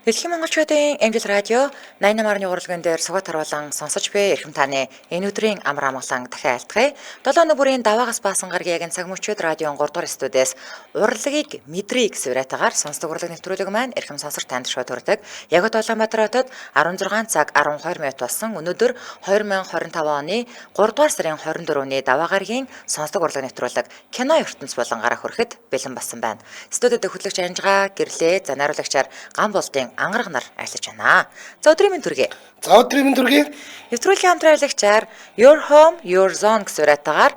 Дэлхийн монголчуудын Эмжил радио 88.3 урлагийн дээр сугат харуулan сонсож буй эрхэм таны энэ өдрийн амар амгалан дахин айлтгая. 7 өнө бүрийн даваагаас баасан гарагийн яг цаг мөчид радион 3 дугаар студиэс урлагийг мэдрээ гэсэн уриатаагаар сонсдог урлаг нэвтрүүлэг маань эрхэм сонсогч танд шууд хүрдэг. Яг одоо Улаанбаатар хотод 16 цаг 12 минут болсон. Өнөөдөр 2025 оны 3 дугаар сарын 24-ний даваа гарагийн сонсдог урлаг нэвтрүүлэг кино ертөнц болон гарах хүрэхэд бэлэн болсон байна. Студид хөтлөгч Анжгаа гэрлээ за найруулагчаар Ган болдын ангараг нар ажиллаж байна. За өдрийн мэнд төргий. За өдрийн мэнд төргий. Нэвтрүүлгийн хамтран Your Home Your Zone гэсэн уриатаагаар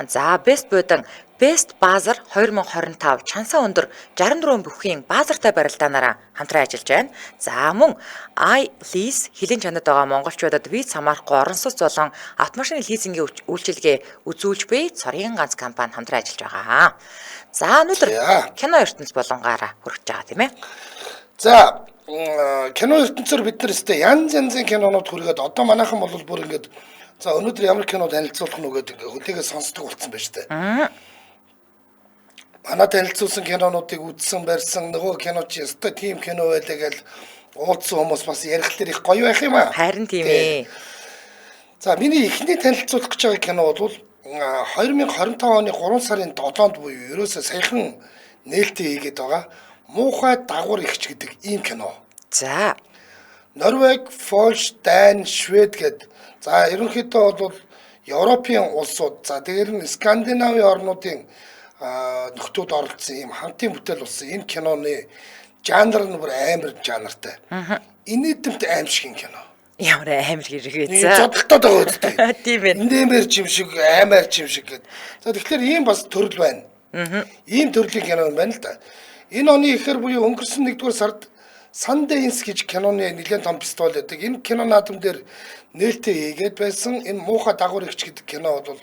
за Best Будан Best Bazaar 2025 чансаа өндөр 64 бүхийн баазартай барилдаанаараа хамтран ажиллаж байна. За мөн iLease хөлийн чанад байгаа монголчуудад виз хамаарахгүй орон сууц болон автомашины лизингийн үйлчилгээ үзүүлж буй цорын ганц компани хамтран ажиллаж байгаа. За өнөөдөр кино ертөнц болонгаараа хүрэж байгаа тийм ээ. За кино ертөнцөөр бид нар өстэй янз янзын кинонууд хүргээд одоо манайхан бол бүр ингээд за өнөөдөр ямар кино танилцуулах нь үү гэдэг ингээд хүлээгээ сонсдог болсон байна шүү дээ. Манай танилцуулсан кинонуудыг үзсэн барьсан нөгөө кино чи өстэй тийм кино байлаа гэж уулзсан хүмүүс бас ярихлаар их гоё байх юм аа. Харин тийм ээ. За миний эхний танилцуулах гэж байгаа кино бол 2025 оны 3 сарын 7-нд буюу ерөөсөө саяхан нээлттэй хийгээд байгаа Муухай дагвар ихч гэдэг ийм кино. За. Норвег, Польш, Дани, Швед гээд за ерөнхийдөө бол Европын улсууд за тэгэхээр нь Скандинавын орнуудын нөхдүүд оролцсон ийм хамтын бүтээл болсон энэ киноны жанр нь бүр амар жанртай. Инээдэмт аимшигын кино. Ямар амар хэрэг вэ? За. Зодтолтоод байгаа үстэй. Тийм ээ. Нэмэр чим шиг, аймаар чим шиг гээд. За тэгэхээр ийм бас төрөл байна. Ийм төрлийн кино байна л да. Энэ оны ихээр буюу өнгөрсөн 1-р сард Sundance гэж киноны нэлээд том фестивал байдаг. Энэ кино наадам дээр нээлттэй хийгээд байсан. Энэ муухай дагвар ихч гэдэг кино бол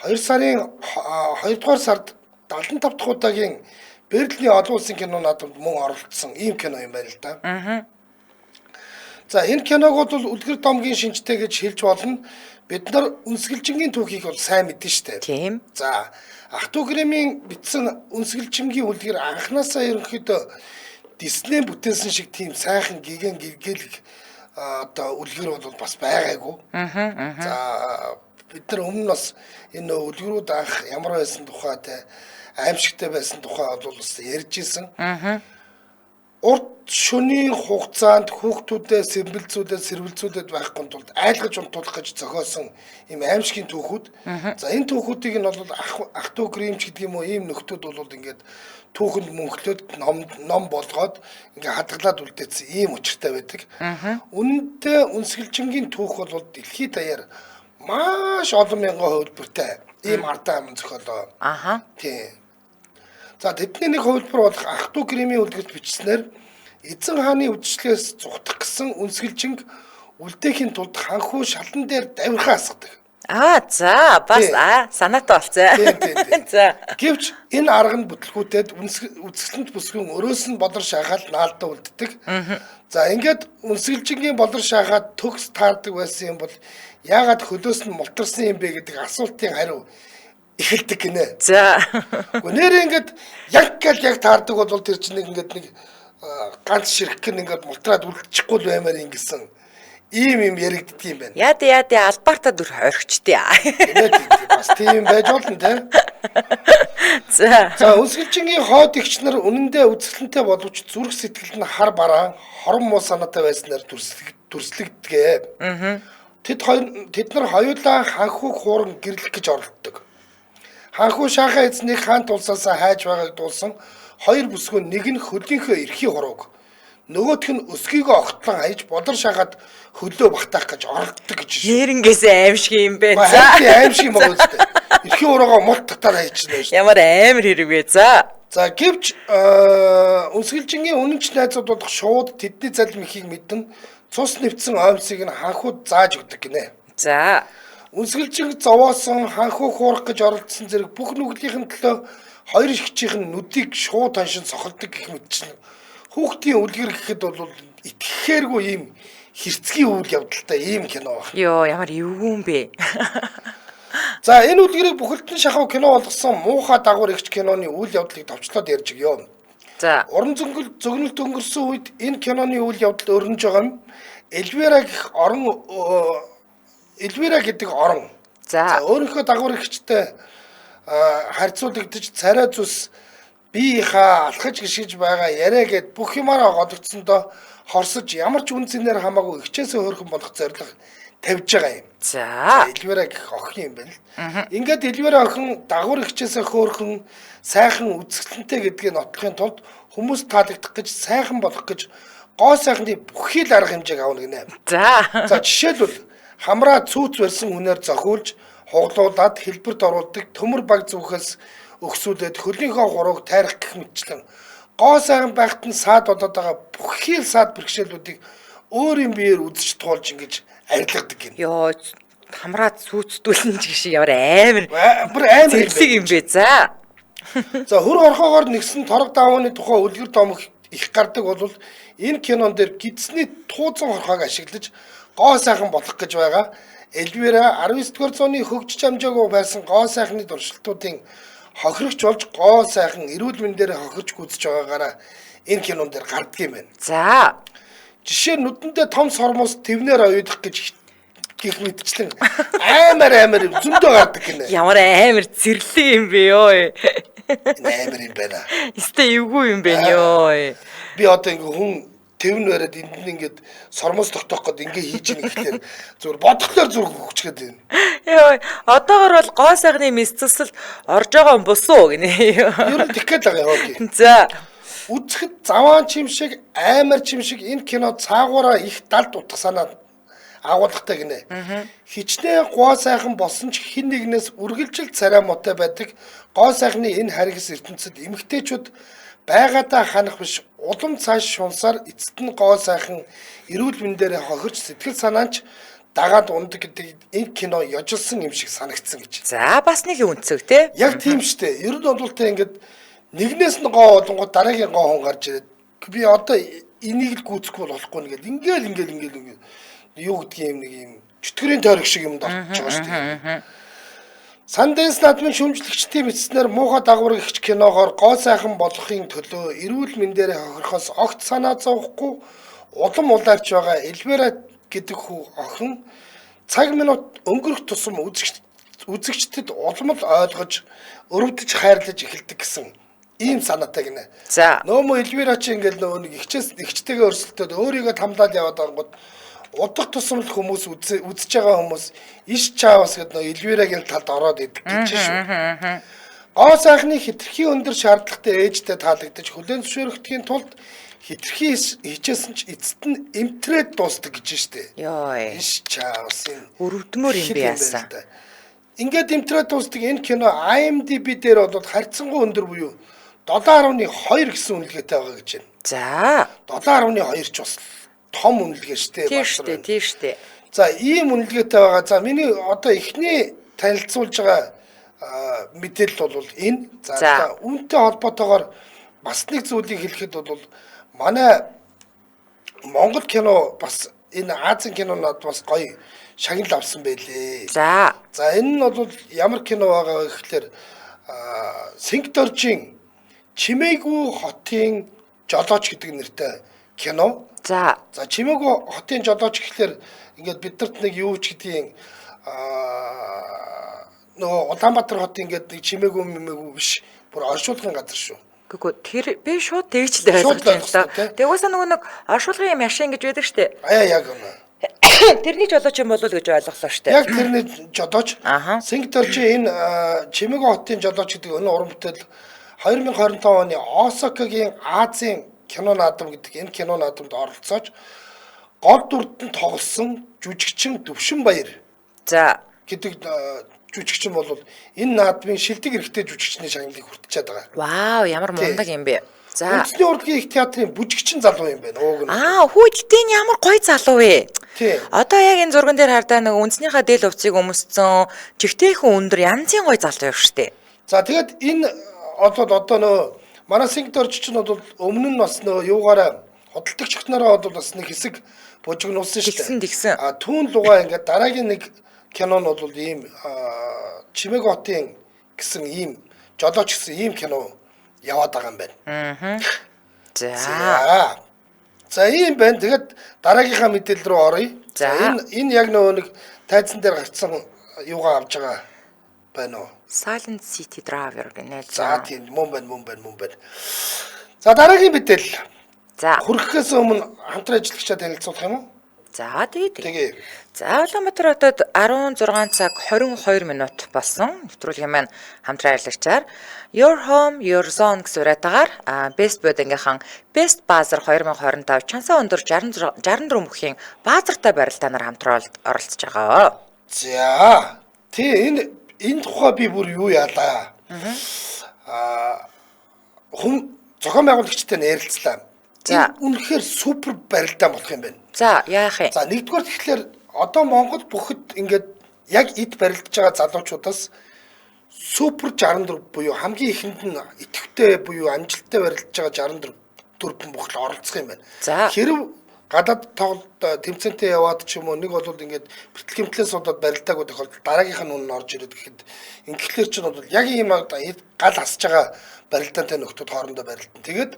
2 сарын 2-р сард 75 дахь удаагийн Берлиний олон улсын кино наадамд мөн оролцсон ийм кино юм байна л да. За энэ киног бол үлгэр домгийн шинжтэй гэж хэлж болно. Бид нар үнсгэлжингийн түүхийг бол сайн мэднэ шүү дээ. Тийм. За ах トゥ Гримийн бичсэн үнсгэлжингийн үлгэр анханасаа ерөнхийдөө Дисней бүтээсэн шиг тийм сайхан гигэн гэргэлэг одоо үлгэр бол бас байгаагүй. За бид нар өмнө нь бас энэ үлгэрүүд анх ямар байсан тухай те аимшигтай байсан тухай бол бас ярьж исэн. Урт шөнийн хугацаанд хүүхдүүдээ сэргэлзүүлээд сэргэлзүүлээд байхгүй тулд айлгаж унтуулах гэж зохиосон ийм аимшигын түүхүүд. За энэ түүхүүдийг нь бол ах トゥ Гримч гэдэг юм уу ийм нөхдүүд бол ингээд түүхэнд мөнхлөөд ном болгоод ингээд хадгалаад үлдээсэн ийм учиртай байдаг. Үнэндээ үнсгэлжингийн түүх бол дэлхийд даяар маш олон мянган хувилбартай ийм ардан аман зохиолоо. Аха. Тийм. За тэдний нэг хувилбар болох ах トゥ Гримийн үлгэрт бичснээр эзэн хааны үдшилгээс зугтах гэсэн үнсгэлжинг үлдээхийн тулд ханхүү шалан дээр давирхан асгадаг. Аа за бас санаатай болцсон. Тийм. За. Гэвч энэ арга нь бүтлгүүтэд үзэсгэлэнт бүсгүйн өрөөс нь болор шахаад наалдаа үлддэг. За ингээд үнсгэлжингийн болор шахаад төгс таардаг байсан юм бол яагаад хөлөөс нь мултарсан юм бэ гэдэг асуултын хариу эхэлдэг гинэ. За. Гэхдээ нэрээ ингээд яг гал яг таардаг бол тэр чинь нэг ингээд нэг ганц ширхэг нь ингээд мултраад үлдчихгүй л баймаар ингэсэн ийм юм яригддаг юм байна. Яа яа албартаа дүр орхичдээ. Тийм бас тийм байж болно те. За. За үнсгэлжингийн хойд эгч нар үнэндээ үзэсгэлэнтэй боловч зүрх сэтгэл нь хар бараан хорон муу санаатай байснаар дүрслэгдэгэ. Тэд нар хоёулаа ханхүүг хууран гэрлэх гэж оролддог. Ханхүү шахаа эзнийг хаан тулсаас хайж байгааг дуулсан хоёр бүсгүй нэг нь хөлийнхөө эрхий хурууг нөгөөх нь өсгийгөө огтлон хайж болор шахаад хөлөө багтаах гэж оролддог гэж шээ. Нэрнгээсээ аимшиг юм бэ. За аимшиг юм байгаа үстэй. Эрхий хуруугаа мулт татаар хайчихна шүү. Ямар амар хэрэг вэ. За. За гэвч үнсгэлжингийн үнэнч найзууд болох шууд тэдний залим ихийг мэдэн цус нэвтсэн оймсыг нь ханхууд зааж өгдөг гинэ. За. Үнсгэлжинг зовоосон ханхуу хуурах гэж оролдсон зэрэг бүх нүглийнхэн төлөө хоёр эгчийнх нь нүдийг шууд ханшин сохолдог гэх мэтчин хүүхдийн үлгэр гэхэд бол итгэхээргүй ийм хэрцгий үйл явдалтай ийм кино баг. Йоо ямар эвгүй юм бэ. За энэ үлгэрийг бүхэлдэн шахав кино болгосон муухай дагвар эгч киноны үйл явдлыг товчлоод ярьж өгье. За. Уран зөнгөл зөгнөлт өнгөрсөн үед энэ киноны үйл явдал өрнөж байгаа юм. Эльвира гэх орон Эльвира гэдэг орон. За. Өөрийнхөө дагавар эгчтэй харьцуулагдаж царай зүс биеийнхаа алхаж гიშгэж байгаа яриа гэд бүх юмараа голөгдсөндөө хорсож ямар ч үн цэнээр хамаагүй эгчээсээ хөөрхөн болох зорилго тавьж байгаа юм. За. Эльвира гэх охин юм байна л. Ингээд Эльвира охин дагавар эгчээсээ хөөрхөн сайхан үзэсгэлэнтэй гэдгийг нотлохын тулд хүмүүс таалагдах гэж сайхан болох гэж гоо сайхны бүхий л арга хэмжээг авна гинэ. За. За жишээлбэл хамраа цүүц барьсан хүнээр зохиулж хуглуулад хэлбэрт оруулдаг төмөр баг зүхээс өгсүүлээд хөлийнхөө хурууг тайрах гэх мэтчлэн гоо сайхан байхад нь саад болоод байгаа бүхий л саад бэрхшээлүүдийг өөрийн биеэр үзэж туулж ингэж арилгадаг гинэ. Йоо, хамраа сүйцдүүлэн ч гэж ямар амар Бүр амар юм зэрлэг юм бэ. За. За хөр орхоогоор нэгсэн торог даавууны тухай үлгэр домог их гардаг бол энэ кинон дээр гидсний туузан хорхоог ашиглаж гоо сайхан болох гэж байгаа. Эльвира 19-р зууны хөгжиж амжаагүй байсан гоо сайхны туршилтуудын хохирогч болж гоо сайхан эрүүл мэндээр хохирч гүйцэж байгаагаараа энэ кинон дээр гардаг юм байна. За. Жишээ нь нүдэндээ том сормуус тэвнээр оюудах гэж гих мэтчлэн амар амар зөндөө гардаг гинэ. Ямар амар зэрлэг юм бэ ёо. Энэ амар юм байна. Өстэй эвгүй юм бэ ёо. Би одоо ингээ хүн тэвн бариад энд нь ингээд сормоос тогтоох гээд ингээ хийж ийн гэхлээр зүгээр бодглоор зүрх хөвчгээд байна. Йоо, одоогор бол гоо сайхны мэс засалд орж байгаа юм босуу гинэ. Ер нь тэгэх гээд байгаа юм. За. Үзэхэд заваан чим шиг амар чим шиг энэ кино цаагаараа их далд утга санаа агуулгатай гинэ. Хичнээн гоо сайхан болсон ч хэн нэгнээс үргэлжил царай муутай байдаг гоо сайхны энэ харгас ертөнцид эмэгтэйчүүд байгаадаа ханах биш улам цааш шунсаар эцэст нь гоо сайхан эрүүл мэндээрээ хохирч сэтгэл санаач дагаад ундаг гэдэг энэ кино ёжилсан юм шиг санагдсан гэж. За, бас нэг үнцэг те. Яг тийм штэ. Ер нь бол тэ ингээд нэгнээс нь гоо болонгууд дараагийн гоо хүн гарч ирээд би одоо энийг л гүйцэхгүй болохгүй нэгээд ингээл ингээл ингээл ингээл юу гэдгийг юм нэг юм чөтгөрийн тойрог шиг юмд орчих байгаа шүү дээ. Sundance наадмын шүүмжлэгчдийн бичснээр муухай дагавар гихч киногоор гоо сайхан болохын төлөө эрүүл мэндээрээ хохирохоос огт санаа зовхгүй улам улаарч байгаа Эльвира гэдэг хүү охин цаг минут өнгөрөх тусам үзэгчдэд улам л ойлгож өрөвдөж хайрлаж эхэлдэг гэсэн ийм санаатай гинэ. За. Нөөмө Эльвира чи ингээл нөгөө нэг эгчтэйгээ өрсөлдөд өөрийгөө тамлаад яваад ангууд удах тусам л хүмүүс үзэж байгаа хүмүүс иш чаавас гэдэг нөө Эльвирагийн талд ороод идэг гэж шүү. Гоо сайхны хэтэрхий өндөр шаардлагатай ээжтэй таалагдаж хүлээн зөвшөөрөгдөхийн тулд хэтэрхий хичээсэн ч эцэст нь эмтрээд дуустдаг гэж штэ. Йоо. Иш чаавас энэ Өрөвдмөр юм би яасан. Ингээд эмтрээд дуустдаг энэ кино IMDb дээр бол харьцангуй өндөр буюу 7.2 гэсэн үнэлгээтэй байгаа гэж байна. За. 7.2 ч бас том үнэлгээ штэ. Тийм штэ, тийм штэ. За ийм үнэлгээтэй байгаа. За миний одоо эхний танилцуулж байгаа мэдээлэл бол энэ. За үүнтэй холбоотойгоор бас нэг зүйлийг хэлэхэд бол манай Монгол кино бас энэ Азийн кинонод бас гоё шагнал авсан байлээ. За. За энэ нь бол ямар кино байгаа вэ гэхлээр Сэнкдоржийн Чимээгүй хотын жолооч гэдэг нэртэй кино. За. За Чимээгүй хотын жолооч гэхлээр ингээд биднэрт нэг юу ч гэдгийг нөгөө Улаанбаатар хот ингээд нэг чимээгүй мэмээгүй биш бүр оршуулгын газар шүү. Гэхдээ тэр би шууд тэгж л ойлгож байна л да. Тэгвээс нөгөө нэг оршуулгын машин гэж байдаг штэ. Аа яг үнэ. Тэрний жолооч юм болов уу гэж ойлголоо штэ. Яг тэрний жолооч. Сэнкдоржийн энэ Чимээгүй хотын жолооч гэдэг энэ уран бүтээл 2025 оны Осакагийн Азийн кино наадам гэдэг энэ кино наадамд оролцооч гол дүрдэн тоглосон жүжигчин Төвшинбаяр. За гэдэг жүжигчин бол энэ наадмын шилдэг эрэгтэй жүжигчний шагналыг хүртчихэд байгаа. Вау, ямар мундаг юм бэ. За. Үндэсний урлагийн их театрын бүжигчин залуу юм байна. Ууг нь. Аа, хүү гэтээ ямар гоё залуу вэ? Тий. Одоо яг энэ зурган дээр хардаа нэг үндэснийхаа дээл увцыг өмссөн чигтээхэн өндөр янзын гоё залуу юм штэ. За тэгээд энэ одоо нөө манай Сэнкдорж чинь бол өмнө нь бас нөө юугаараа худалдагч нараа бол бас нэг хэсэг бужигнуулсан шүү дээ. Тэгсэн. А түүн лугаа ингээд дараагийн нэг кино нь бол ийм Чимээгүй хотын гэсэн ийм жолооч гэсэн ийм кино яваад байгаа юм байна. За. За ийм байна. Тэгээд дараагийнхаа мэдээлэл рүү оръё. За. Энэ яг нөгөө нэг тайзан дээр гарцсан юугаа авч байгаа байна уу? Silent City Driver гэнэ. За тийм мөн байна, мөн байна, мөн байна. За дараагийн мэдээлэл. За. Хүрхэхээс өмнө хамтран ажиллагчаа танилцуулах юм уу? За тэгээ. Тэгээ. За, Улаанбаатар хотод 16 цаг 22 минут болсон. Нэвтрүүлгийн маань хамтран ажиллагчаар Your Home Your Zone гэсэн уриатаагаар Best Building-ийн Best Bazaar 2025 чансаа өндөр 66 64 бүхийн баазартай барилдаанаар хамтран оролцож байгаа. За. Тий энэ тухай би бүр юу яалаа. Хүн зохион байгуулагчтай нь ярилцлаа. За. Энэ үнэхээр супер барилдаан болох юм байна. За, яах юм? За, нэгдүгээр тэгэхээр одоо Монгол бүхэд ингээд яг эд барилдаж байгаа залуучуудаас супер 64 буюу хамгийн ихэнд нь идэвхтэй буюу амжилттай барилдаж байгаа 64 дөрвөн бүхэл оролцох юм байна. За. Хэрв гадаад тоглолт тэмцээнтэй яваад ч юм уу нэг бол ингээд бэртэл гэмтлээс болоод барилдаагүй тохиолдолд дараагийнх нь үнэ нь орж ирээд гэхэд ингэхлээр чинь бол яг ийм одоо эд гал асж байгаа барилдаантай нөхдүүд хоорондоо барилдана. Тэгээд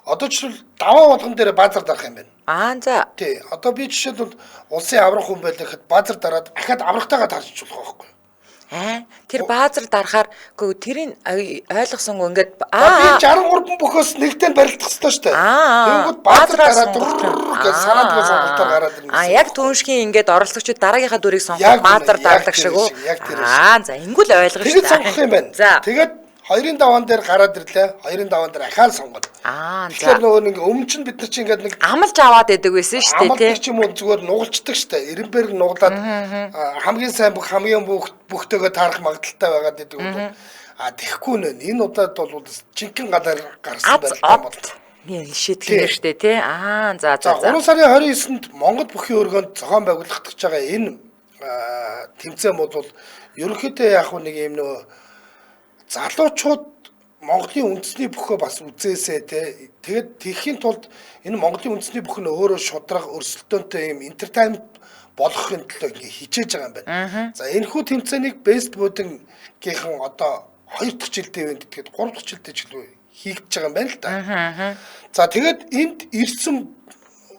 одоо жишээл даваа болгон дээр баазар дарах юм байна. Аа, за. Тий. Одоо би жишээлбэл улсын аврах хүн байлаа гэхэд баазар дараад ахаад аврахтайгаа тарж болох байхгүй. Аа, тэр баазар дарахаар үгүй тэрийг ойлгосонгүй ингээд Би 63 бөхөөс нэгтэй нь барилдах хэрэгтэй шүү дээ. Аа. Тэнгүүд баазар Баазраар дараад сонголт. гэж санаандгүй сонголтоор гараад ирнэ. Аа, яг түншгийн ингээд оролцогчид дараагийнхаа дүрийг Яг сонгох үнэ, баазар яг дардаг тэр шиг үү? шиг, яг тэр шиг. Аа, за ингэвэл ойлгоно шүү Тэгээд дээ. сонгох юм байна. За. Тэгээд хоёрын даваан дээр гараад ирлээ. Хоёрын даваан дээр ахаал сонгоно. Аа, за. Тэгэхээр нөгөө нэг өмнө чинь бид нар чинь ингээд нэг Амлж аваад идэг байсан шүү дээ, тий. амлдаг ч юм уу зүгээр нугалчдаг шүү дээ. Эренбэр нуглаад хамгийн сайн бүх хамгийн бүх бүхтэйгээ таарах магадaltaй байгаад идэг бол тэгэхгүй нэ. Энэ удаад бол жинхэнэ галаар гарсан Аз барилдаан бол. опт шийтгэх нь шүү дээ, тий. Аа, за За за за. 3 сарын 29-нд Монгол бүхийн өргөөнд зохион байгуулагдаж байгаа энэ тэмцээн бол ерөнхийдөө яг нэг юм нөө залуучууд Монголын үндэсний бүхөө бас үзээсэй те. Тэгээд тэгэхийн тулд энэ Монголын үндэсний бүх нь өөрөө шудраг өрсөлдөөнтэй юм entertainment болгохын төлөө ингээ хичээж байгаа юм байна. За энэхүү тэмцээнийг Best Building-гийнхэн одоо 2 дахь жилдээ ивент гэдгээд 3 дахь жилдээ ч илүү хийгдэж байгаа юм байна л да. За тэгээд энд ирсэн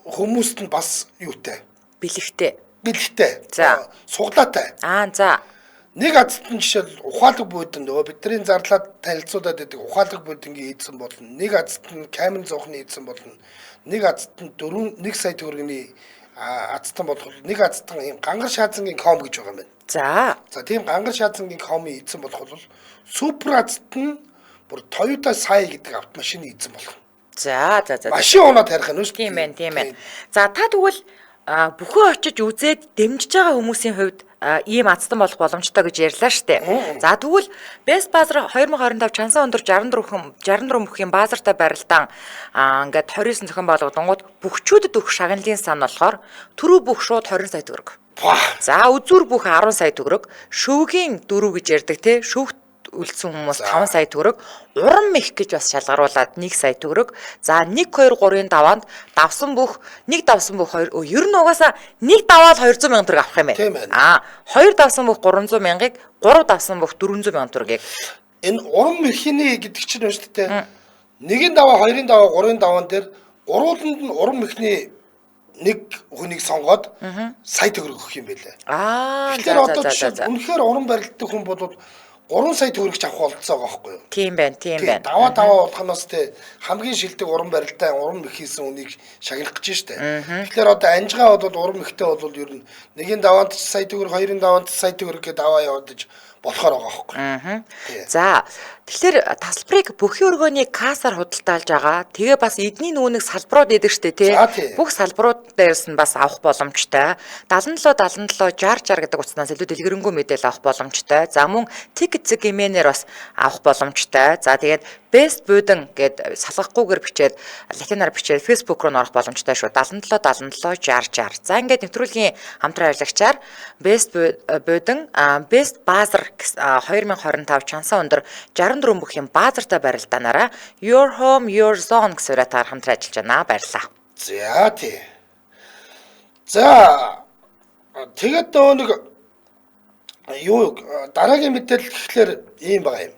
хүмүүст нь бас юутай Бэлэгтэй. бэлэгтэй. За. Суглаатай. Аа, за. Нэг азт нь жишээл ухаалаг буудан нөгөө бидний зарлаад танилцуулаад байдаг ухаалаг буудангийн эзэн болно. Нэг азт нь камен зоохны эзэн болно. Нэг азт нь 4 1 сая төгрөгийн азтан болох. Нэг азтан ийм гангар шаазангийн ком гэж байгаа юм байна. За. За тийм гангар шаазангийн комын эзэн болох бол супер азт нь бүр Toyota Sai гэдэг автомашины эзэн болох. За, за, за. Машин унаад тарих нь шүү дээ. Тийм байна, тийм байна. За, та тэгвэл бүхөө очиж үзээд дэмжиж байгаа хүмүүсийн хувьд ийм азтан болох боломжтой гэж ярьлаа штэ. За, тэгвэл Best Bazaar 2025 чансан өндөр 64 хүн 64 бүхийн баазартай барилдаан ингээд 29 зохион байгуулагдангууд бүхчүүдэд өгөх шагналын сан болохоор түрүү бүх шууд 20 сая төгрөг. Пах. За, үзүүр бүх 10 сая төгрөг, шөвгийн 4 гэж ярьдаг те, шөвгт үлдсэн хүмүүс 5 сая төгрөг, урам их гэж бас шалгаруулад 1 сая төгрөг. За, 1 2 3-ын даваанд давсан бүх, нэг давсан бүх 2, ер нь угаасаа нэг даваал 200 сая төгрөг авах юм Тийм байна. байна. 2 давсан бүх 300 мянгаыг, 3 давсан бүх 400 сая төгрөгийг. Энэ урам мэхний гэдэг чинь байна шүү дээ. Нэгin даваа, хоёрын даваа, гурвын даваан дээр гурвууланд нь урам мэхний нэг хүнийг сонгоод сая төгрөг өгөх юм байлээ. Аа, Тэгэхээр за одоо за за жишээ за. үнэхээр урам барилддаг хүн бол 3 сая төгрөгч авах болцоо байгаа байхгүй юу? Тийм байна, тийм Тийм, байна. даваа даваа болгоноос те хамгийн шилдэг уран барилдаа уран мэх хийсэн үнийг шагнах гэж штэ. Тэгэхээр одоо анжгаа бол уран мэхтэй бол ер нь нэгin даваанд ч сая төгрөг, хоёрын даваанд ч сая төгрөг гэдэг даваа яваад иж болохоор байгаа байхгүй юу? Тий. За, тэгэхээр тасалбарыг бүхий өргөөний кассаар худалдаалж байгаа. Тэгээ бас эдний нөгөө нэг салбарууд идэг штэ тий. За, тий. Бүх салбарууд дээрс нь бас авах боломжтой. 77 77 60 60 гэдэг утаснаас илүү дэлгэрэнгүй мэдээлэл авах боломжтой. За, мөн ticket гэмэнээр бас авах боломжтой. За, тэгээд Best Building гэд салгахгүйгээр бичээд латинаар бичээд Facebook руу н орох боломжтой шүү. 77 77 60 60. За, ингээд нэвтрүүлгийн хамтран ажиллагчаар Best Building, Best Bazaar 2025 чансан өндөр 64 бүхийн баазартай барилдаанаараа Your Home Your Zone гэсэн уриатаар хамтран ажиллаж байна. Баярлалаа. За тий. За тэгээд нөгөө нэг юу дараагийн мэдээлэл гэхлээр ийм байгаа юм.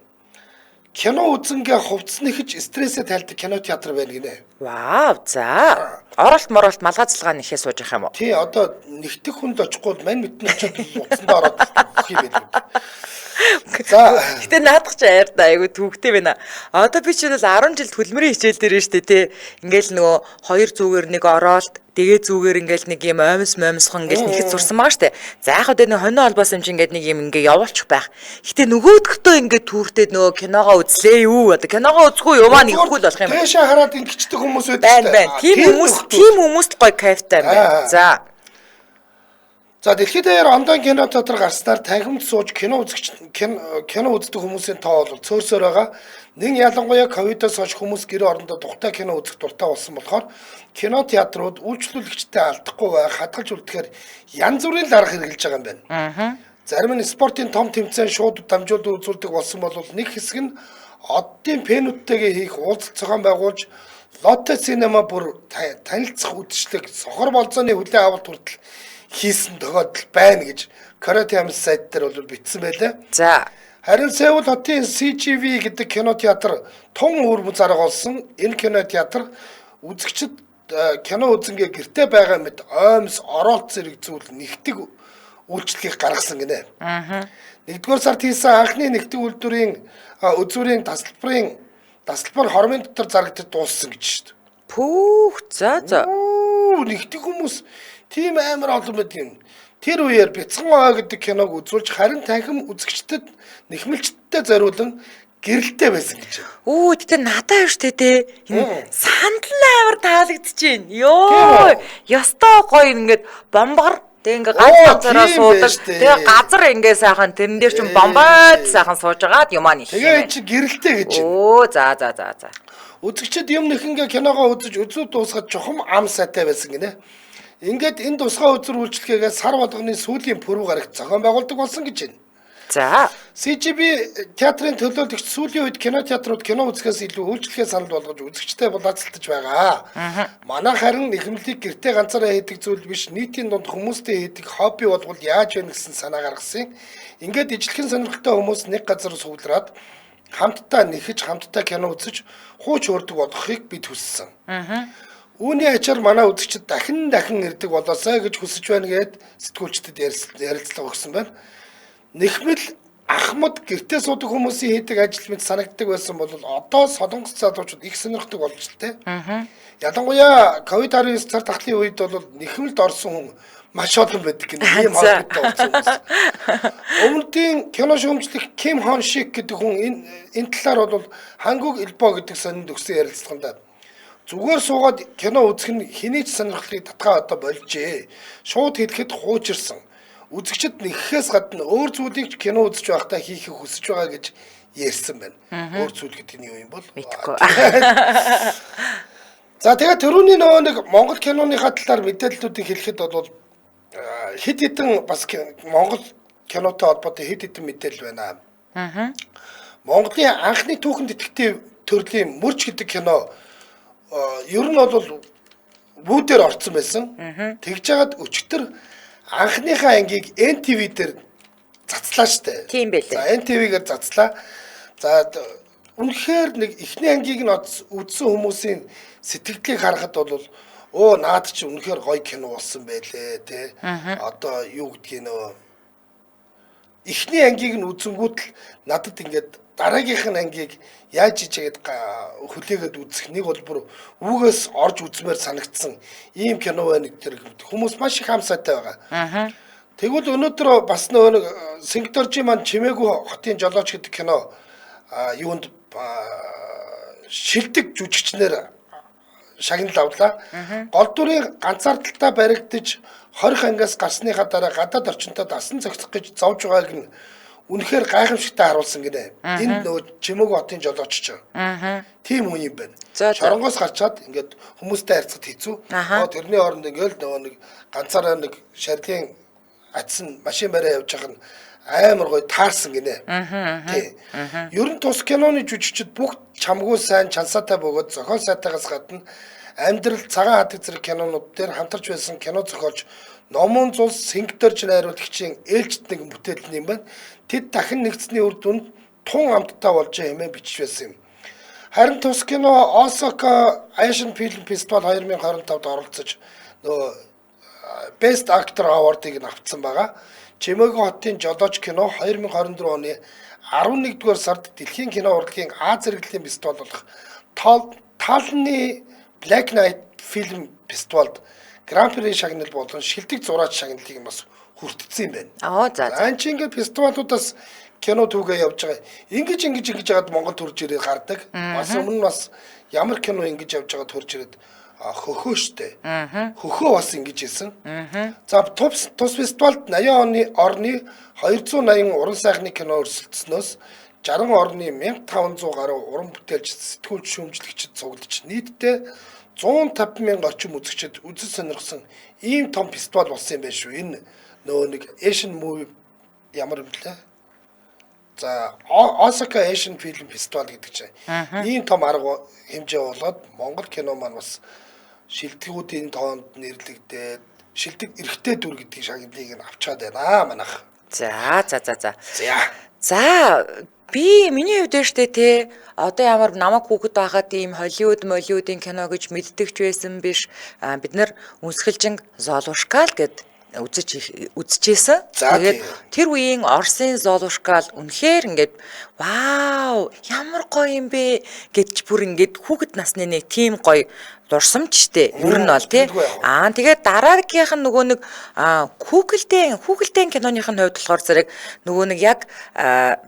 Кино үзэнгээ хувцас нэхэж стрессээ тайлдаг кино театр байна гинэ. Вау, за. Оролт моролт малгай цалгаа нэхээ сууж явах юм уу? Тий, одоо нэгтгэх хүнд очихгүй бол мань мэднэ очиод утсандаа ороод өгөх юм байл. За, Гэтэ наадах чи аяар да айгу түүхтэй байна. Одоо би чинь бол 10 жил төлмөрийн хичээл дээр нь штэ тий. Ингээл нөгөө хоёр зүгээр нэг оролт, тэгээ зүгээр ингээл нэг юм оймс момсхон ингээл нэхэд сурсан байгаа штэ. За яг одоо нэг хонио холбоос юм чи ингээд нэг юм ингээ явуулчих байх. Гэтэ нөгөөдгтөө ингээд түүртэй нөгөө киногоо үзлээ юу? Одоо киногоо үзэхгүй юмаа нэхгүй л болох юм. Дээшээ хараад ингэчдэг хүмүүс байдаг Байна байна. Тийм хүмүүс тийм хүмүүст гоё кайфтай юм байна. За. За, дэлхийд даяар ондоо кино театр гарснаар танхимд сууж кино үзэгч кино үздэг хүмүүсийн тоо бол цөөрсөр байгаа. Нэн ялангуяа ковидоос хойш хүмүүс гэр орондоо тухтай кино үзэх дуртай болсон болохоор кино театрууд үйлчлүүлэгчтэй алдахгүй байх, хадгалж үлдэхээр янз бүрийн л арга хэрэглэж байгаа юм байна. Зарим нь спортын том тэмцээн шууд дамжуулан үзүүлдэг болсон бол нэг хэсэг нь оддын пенүүдтэйгээ хийх уулзалт зохион байгуулж Лотте синема бүр танилцах үдшилэг сохор болзооны хүлээн авалт хүртэл хийсэн тохиолдол байна гэж Korea Times сайт дээр бол бичсэн байлаа. За. Харин Сеул хотын CGV гэдэг кино театр тун өрмөц арга болсон. Энэ кино театр үзэгчд кино үзэнгээ гэрте байгаа мэт оймс оролт зэрэг зүйл нэгтгэг үйлчлэгийг гаргасан гинэ. Нэгдүгээр сард хийсэн анхны нэгтгэг үйлдвэрийн үзүүрийн тасалбар хормын дотор зарагдаж дууссан гэж шүү дээ. Пүүх, за за. Нэгтгэг хүмүүс тийм амар олон байд юм. Тэр үеэр Бяцхан ой гэдэг киног үзүүлж харин танхим үзэгчдэд нэхмэлчдэд зориулан гэрэлтэй байсан гэж. Өө, тэгтээ надад юу штэ те. Энэ сандал амар таалагдчихээн. Йоо, ёстой гоё ингээд бомбогор тэг ингээ ганц ганцаараа суудаг. Тэгээ газар ингээ сайхан тэрэн дээр чинь бомбоод сайхан сууж агаад юмаа нэх. Тэгээ чи гэрэлтэй гэж. Өө, за за за за. Үзэгчд юм нэхэнгээ киногоо үзэж үзүү дуусгаад чухам ам сайтай байсан гинэ. Ингээд энэ тусгай үзэр үйлчлэгээгээ сар болгоны сүүлийн пүрэв гарагт зохион байгуулдаг болсон гэж байна. За. CGV театрын төлөөлөгч сүүлийн үед кино театрууд кино үзэхээс илүү үйлчлэгээ санал болгож үзэгчтэй булаацалтаж байгаа. Манай харин нэхэмлийг гэртээ ганцаараа хийдэг зүйл биш, нийтийн дунд хүмүүстэй хийдэг хобби болбол яаж вэ гэсэн санаа гаргасан. Ингээд ижлэхэн сонирхолтой хүмүүс нэг газар суулраад хамтдаа нэхэж, хамтдаа кино үзэж, хууч урддаг болохыг бид хүссэн. Үүний ачаар манай үзэгчид дахин дахин ирдэг болоосай гэж хүсэж байна гэд сэтгүүлчдэд ярилцлага өгсөн байна. Нэхмэл ахмад гэртээ суудаг хүмүүсийн хийдэг ажил мэт санагддаг байсан бол одоо солонгос залуучууд их сонирхдаг болж л тээ. Ялангуяа ковид-19 цар тахлын үед бол нэхмэлд орсон хүн маш олон байдаг гэнэ. Ийм холбоотой болсон хүмүүс. Өмнөдийн кино шүүмжлэх Ким Хон Шик гэдэг хүн энэ талаар бол Хангук Илбо гэдэг сонинд өгсөн ярилцлаганд зүгээр суугаад кино үзэх нь хэний ч сонирхлыг татгаа одоо болжээ. Шууд хэлэхэд хуучирсан. Үзэгчд нэхэхээс гадна өөр зүйлийг ч кино үзэж байхдаа хийхийг хүсэж байгаа гэж ярьсан байна. Өөр зүйл гэдэг нь юу юм бол? Мэдэхгүй. За, тэгээд түрүүний нөгөө нэг Монгол киноныхаа талаар мэдээллүүдийг хэлэхэд бол хэд хэдэн бас Монгол кинотой холбоотой хэд хэдэн мэдээлэл байна. Монголын анхны түүхэн детектив төрлийн Мөрч гэдэг кино ер нь бол бүүдээр орцсон байсан. Тэгж жагаад өчигдөр анхныхаа ангийг NTV дээр цацлаа штэ. Тийм байлээ. За, NTV-гээр цацлаа. За, үнэхээр нэг эхний ангийг нь үзсэн хүмүүсийн сэтгэлдлийг харахад бол оо наад чи үнэхээр гоё кино болсон байлээ те. Одоо юу гэдгийг нөө эхний ангийг нь үзэнгүүт л надад ингээд дараагийнх нь ангийг яаж ичээгээд хүлээгээд үзэх нэг бол бүр үүгээс орж үзмээр санагдсан ийм кино байна гэдэг хүмүүс маш их хамсаатай байгаа. Тэгвэл өнөөдөр бас нөгөө нэг Сингдоржи маань Чимээгүй хотын жолооч гэдэг кино юунд шилдэг жүжигчнэр шагнал авлаа. Гол дүрийн ганцаардaltaа баригдаж 20 ангиас гарсныхаа дараа гадаад орчинтой дасан зохицох гэж зовж байгааг нь үнэхээр гайхамшигтай харуулсан гинэ. Энэ нөгөө Чимээгүй хотын жолооч ч. Тийм хүн юм байна. Шоронгоос гарчаад ингээд хүмүүстэй харьцахад хэцүү. Тэрний оронд ингээд нөгөө нэг ганцаараа нэг шарилын атсан машин бариа явж байгаа нь амар гоё таарсан гинэ. Тий. Ер нь тус киноны жүжигчид бүгд чамгүй сайн чансаатай бөгөөд зохиол сайтаагаас гадна амьдрал цагаан хадаг зэрэг кинонууд дээр хамтарч байсан кино зохиолч Номон зулс Сингдорж найруулагчийн ээлжид нэгэн бүтээл юм байна. Тэд дахин нэгдсэний үр дүнд тун амттай болжээ хэмээн бичиж байсан юм. Харин тус кино Osaka Asian Film Festival 2025-д оролцож нөгөө Best Actor Award-ыг нь авцсан байгаа. Чимээгүү хотын жолооч кино 2024 оны 11-р сард дэлхийн кино урлагийн Аз зэрэглэлийн фестивал болох Таллины Black Night Film Festival-д Гран-при шагнал болон шилдэг зураач шагналыг бас хүртсэн юм байна. Аа за за. Энэ чинь ингээд фестивалуудаас кино түүгээ явж байгаа. Ингэж ингэж ингэж яагаад Монгол төрж ирээд гардаг. Бас өмнө нь бас ямар кино ингэж явж байгаа төрж ирээд хөхөө штэ. Хөхөө бас ингэж исэн. За тус фестивалд 80 оны орны 280 уран сайхны кино өрсөлдснөөс 60 орны 1500 гаруй уран бүтээлч, сэтгүүлч, шүүмжлэгчид цуглаж нийтдээ 150 мянга орчим үзэгчид үзэж сонирхсон ийм том фестивал болсон юм байна шүү. Энэ нөгөө нэг Asian Movie ямар юм блэ? За Osaka Asian Film Festival гэдэг чинь ийм том арга хэмжээ болоод Монгол кино маань бас шилдэгүүдийн тоонд нэрлэгдээд шилдэг эрэгтэй дүр гэдгийг шагналыг нь авчаад байна манайх. За за за за. За. За би миний хувьд штэ те одоо ямар намайг хүүхэд байхад ийм Холливуд Молливуудын кино гэж мэддэг ч байсан биш. Бид нар үнсгэлжин Золушка л гэд үзчихсэн. Тэгээд тэр үеийн Оросын Золушка л үнэхээр ингээд вау ямар гоё юм бэ гэж бүр ингээд хүүхэд насны нэг тийм гоё дурсамжтэй ер нь бол тий. Аа тэгээд дараагийнх нь нөгөө нэг хүүхэлдэйн киноных нь хувьд болохоор зэрэг нөгөө нэг яг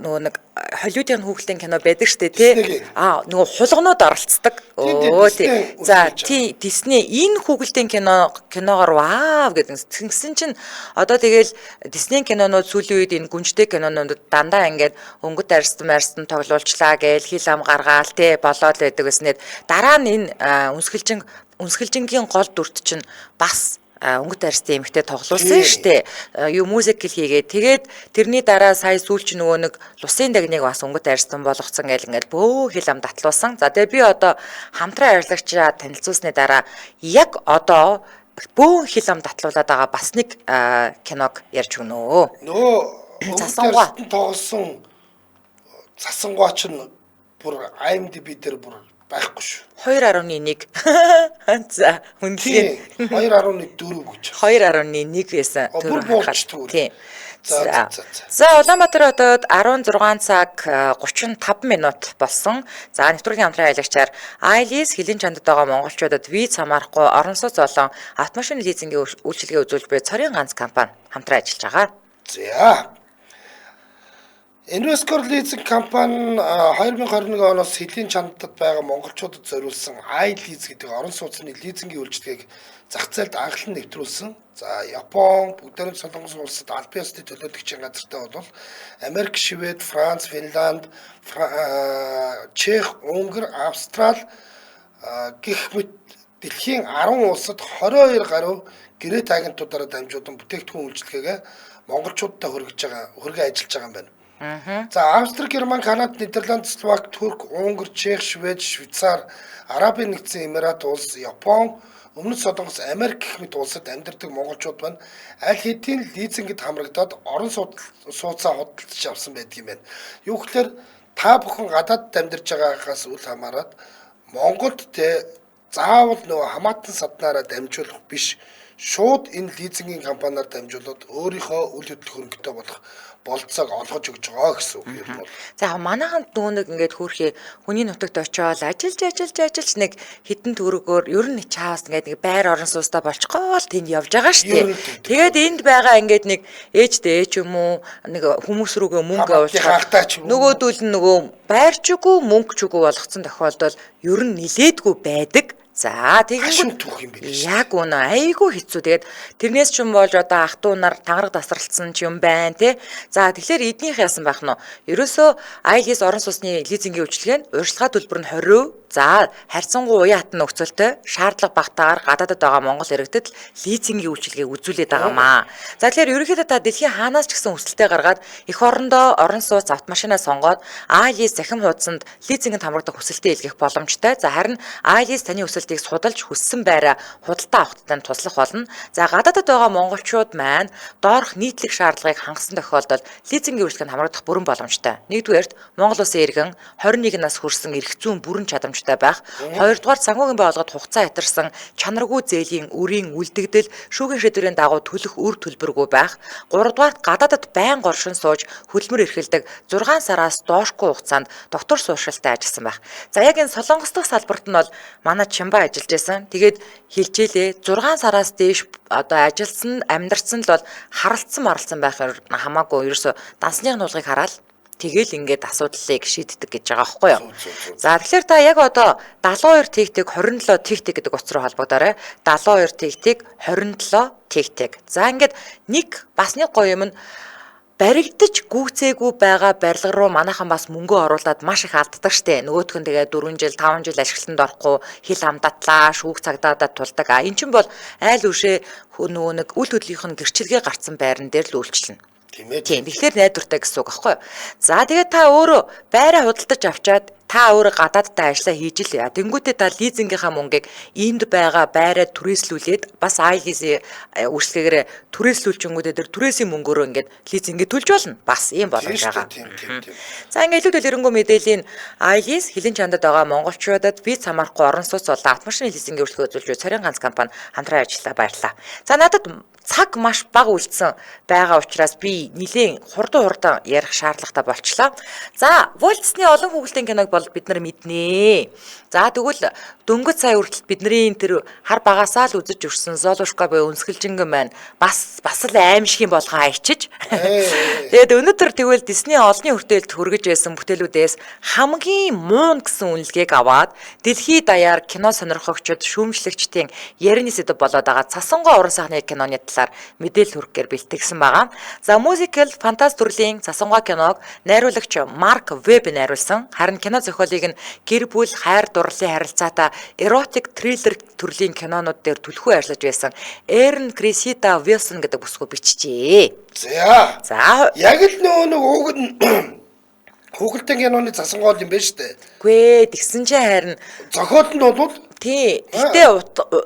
нөгөө нэг Холливуудын хүүхэлдэйн кино байдаг штэ тий. Аа нөгөө хулганууд оролцдог. Өө тий. За тий Disney энэ хүүхэлдэйн киногоор вау гэдэг. Тэгсэн чинь одоо тэгэл Disney кинонууд сүүлийн үед энэ гүнжтэй кинонууд дандаа ингээд өнгөт арьстан марстан тоглуулчлаа гээл хил ам гаргаал тий болоод байдаг гэснээр дараа нь энэ үнсгэлжингийн гол дүрт чинь бас өнгөт арьстай эмэгтэй тоглуулсан шүү дээ. Юу мюзикл хийгээд тэгээд тэрний дараа сая сүүлч нөгөө нэг лусын дагныг бас өнгөт арьстан болгоцсон гэл ингээл бөө хил ам татлуулсан. За тэгээд би одоо хамтран ажиллагчаа танилцуулсны дараа яг одоо бөөн хил ам татлуулад байгаа бас нэг киног ярьж өгнө. Нөгөө өнгөт арьстан тоглосон Засангуа чинь бүр IMDb дээр бүр байхгүй шүү. 2.1. За үнэлгээ 2.4 гэж. 2.1 байсан. Бүр буурчдаг. Тийм. За. За Улаанбаатар хотод 16 цаг 35 минут болсон. За нэвтрүүлгийн хамтран аялагчаар iLease хөлийн чандад байгаа монголчуудад виз хамаарахгүй орон сууц болон автомашин лизингийн үйлчилгээ үзүүлж буй цорын ганц компани хамтран ажиллаж байгаа. За. Investor Leasing компани 2021 оноос хөлийн чандад байгаа монголчуудад зориулсан iLease гэдэг орон сууцны лизингийн үйлчилгээг зах зээлд анхлан нэвтрүүлсэн. За Япон, Бүгдээрээ Солонгос улсад албан ёсны төлөөлөгчийн газартай бол Америк, Швед, Франц, Финланд, Чех, Унгар, Австрал гэх мэт дэлхийн 10 улсад 22 гаруй гэрээт агентуудаараа дамжуулан бүтээгдэхүүн үйлчилгээгээ монголчуудад хүргэн ажиллаж байгаа юм байна. За Австри, Герман, Канада, Нидерланд, Словак, Турк, Унгар, Чех, Швед, Швейцар, Арабын нэгдсэн Эмират улс, Япон, Өмнөд Солонгос, Америк гэх мэт улсад амьдардаг монголчууд байна. Аль хэдийн лизингэд хамрагдаад орон сууцаа худалдаж авсан байдаг юм байна. Юу гэхээр та бүхэн гадаадд амьдарч байгаагаас үл хамааран Монголд те заавал нөгөө хамаатан саднаараа дамжуулах биш. Шууд энэ лизингийн компаниар дамжуулаад өөрийнхөө үл хөдлөх хөрөнгөтэй болох болцоог олгож өгч байгаа гэсэн үг юм бол. За манайханд нөгөө нэг ингээд хөөрхий хүний нутагт очиод ажиллаж нэг хитэн төгрөгөөр ер нь чаас ингээд нэг байр орон сууцтай болчихгоо л тэнд явж байгаа шүү дээ. Тэгээд энд байгаа ингээд нэг ээжтэй ээж юм уу нэг хүмүүс рүүгээ мөнгө явуулчихад нөгөөдөл нь нөгөө байр ч үгүй мөнгө ч үгүй болгоцсон тохиолдол ер нь нилээдгүй байдаг. За тэгэнгүүт түүх юм биш. Яг үнэ айгүй хэцүү. Тэгээд тэрнээс ч юм болж одоо ах トゥ нар тангараг тасралтсан ч юм байна те. За тэгэхээр эднийх яасан байх нь вэ? Ерөөсөө iLease орон сууцны лизингийн үйлчилгээ нь урьдчилгаа төлбөр нь 20%, За, харьцангуй уян хатан нөхцөлтэй шаардлага багтаагаар гадаадад байгаа Монгол иргэдэд лизингийн үйлчилгээг үзүүлээд байгаа маа. За, тэгэхээр ерөнхийдөө та дэлхийн хаанаас ч гэсэн хүсэлтээ гаргаад эх орондоо орон сууц автомашина сонгоод iLease цахим хуудсанд лизингэнд хамрагдах хүсэлтээ илгээх боломжтой. За, харин iLease таны хүсэлтийг судалж хүссэн байраа худалдаа авахд тань туслах болно. За, гадаадад байгаа монголчууд маань доорх нийтлэг шаардлагыг хангасан тохиолдолд лизингийн үйлчилгээнд хамрагдах бүрэн боломжтой. Нэгдүгээрт Монгол улсын иргэн 21 нас хүрсэн эрх зүйн бүрэн чадамжтай байх. Хоёрдугаар санхүүгийн байгууллагад хугацаа хятарсан чанаргүй зээлийн үрийн үлдэгдэл шүүхийн шийдвэрийн дагуу төлөх үр төлбөргүй байх. Гуравдугаарт гадаадад байн горшин сууж хөдөлмөр эрхэлдэг 6 сараас доошгүй хугацаанд доктор сууршилтай ажилласан байх. За, яг энэ Солонгос дахь салбарт нь бол манай Чимба ажиллаж байсан. Тэгээд хэлжээлээ 6 сараас дээш одоо ажилласан, амьдарсан л бол харалцсан маралцсан байх хамаагүй ерөөсө дансны нуулгыг хараад тэгэл ингээд асуудлыг шийддэг гэж байгаа байхгүй юу. За, тэгэхээр та яг одоо 72 тэг тэг 27 тэг тэг гэдэг утас руу холбогдоорой. 72 тэг тэг 27 тэг тэг. За, ингээд нэг бас нэг гоё юм нь баригдаж гүйцээгүй байгаа барилга руу манайхан бас мөнгө оруулаад маш их алддаг штэ. Нөгөөх нь тэгээ 4 жил 5 жил ашиглалтанд орохгүй хил амдатлаа, шүүх цагдаадад тулдаг. А эн чинь бол айл үшээ нөгөө нэг үл хөдлөх нь гэрчилгээ гарцсан байран дээр л үйлчлэнэ. Тийм ээ. Тийм. Тэгэхээр найдвартай гэсэн үг аахгүй юу? За, тэгээд та өөрөө байраа худалдаж авчаад та өөрөө гадаадтай ажиллаа хийж л яа. Тэнгүүтээ та лизингийнхаа мөнгийг энд байгаа байраа түрээслүүлээд бас iLease үйлчлэгээр түрээслүүлчингүүдээ тэр түрээсийн мөнгөөрөө ингээд лизингээ төлж болно. Бас ийм боломж байгаа. Тийм тийм тийм. За, ингээд илүү дэлгэрэнгүй мэдээллийн iLease хилэн чандад байгаа монголчуудад виз хамаарахгүй орон сууц болон автомашины лизингийн үйлчлэгээ үзүүлж буй цорын ганц компани хамтран ажиллаа, баярлалаа. За, надад цаг маш бага үлдсэн байгаа учраас би нэлээд хурдан ярих шаардлагатай болчлоо. За, Walt Disney олон хүүхэлдэйн киног бол бид нар мэднэ. За, тэгвэл дөнгөж сая хүртэл бидний тэр хар багасаа л үзэж өрсөн Золушка буюу өнсгөлжингэн маань бас л аимшиг юм болгон хайчиж. Тэгээд өнөөдөр тэгвэл Disney олонний хүртээлд хүргэж байсан бүтээлүүдээс хамгийн муу гэсэн үнэлгээг аваад дэлхийд даяар кино сонирхогчид, шүүмжлэгчдийн ярины сэдэв болоод байгаа Цасангуй уран сайхны киноны талаар мэдээлэл хүргэхээр бэлтгэсэн байгаа. За, мюзикл фантаст төрлийн Цасангуй киног найруулагч Марк Веб найруулсан. Харин кино зохиолыг нь гэр бүл хайр дурлалын харилцаатай эротик триллер төрлийн кинонууд дээр түлхүү ажиллаж байсан Эрн Крисита Вилсон гэдэг бүсгүй бичжээ. За. За, Яг л нөгөө нэг ууг нь хүүхэлдэйн киноны засангоол юм байна шүү дээ. үгүй ээ, тэгсэн чинь харин Зохиол нь бол тий. Гэтэ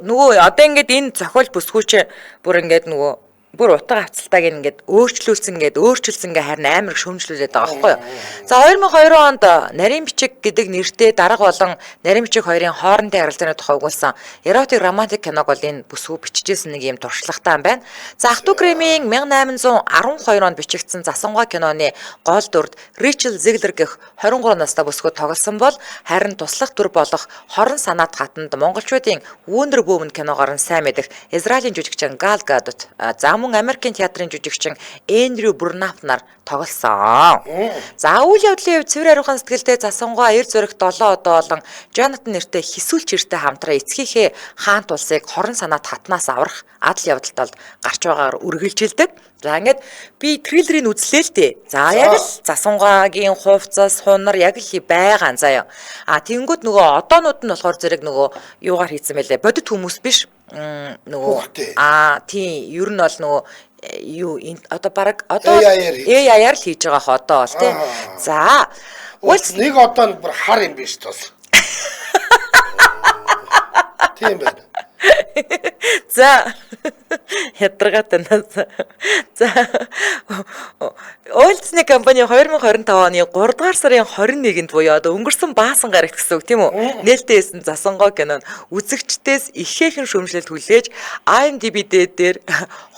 нөгөө одоо ингээд энэ зохиол бүсгүй чи бүр ингээд нөгөө бүр утга авцалтайг ингээд өөрчлүүлсэн ингээд өөрчилсөн гэ харин амар шөмжлүүлээд байгаа байхгүй юу. За, 2002 онд Нарийн бичиг гэдэг нэртэй дарга болон Нарийн бичиг хоёрын хоорондын харилцааны тухай өгүүлсэн эротик романтик киног бол энэ бүсгүй бичижсэн нэг юм туршлагатай юм байна. За, Ах トゥ Гримийн 1812 онд бичигдсэн Засангуй киноны гол дүрд Рэйчел Зиглер гэх 23 настай бүсгүй тоглосон бол харин туслах дүр болох Хорон санаат хатанд монголчуудын Wonder Woman киногоор нь сайн мэдэх Израилийн жүжигчин Гал Гадот, за мөн Америкийн театрын жүжигчин Эндрю Бурнап нар тоглосон. За, үйл явдлын хувьд цэвэр ариухан сэтгэлтэй Засангуй эр зүрх 7 одоо болон Жонатан нэртэй хисүүлч эртэй хамтран эцгийнхээ хаант улсыг хорон санаат хатнаас аврах адал явдалд бол гарч байгаагаар үргэлжилдэг. За, ингээд би триллерийг үзлээ л дээ. За, яг л Засангуагийн хувцас, хунар яг л байгаа заяа. А тэнгүүд нөгөө одоонууд нь болохоор зэрэг нөгөө юугаар хийцэн байлээ. Бодит хүмүүс биш. Нөгөө аа тийм, ер нь бол нөгөө юу одоо баг одоо AI-аар л хийж байгаа хоо одоо бол тий. За, нэг одоо нь бүр хар юм биш тус. Тийм байна. За, ядаргаатай нас. За, Walt Disney компани 2025 оны 3 дугаар сарын 21-нд буюу одоо өнгөрсөн баасан гарагт гэсэн үг тийм үү? Нээлттэй хийсэн Засангуй кино нь үзэгчдээс ихээхэн шүүмжлэлт хүлээж IMDb дээр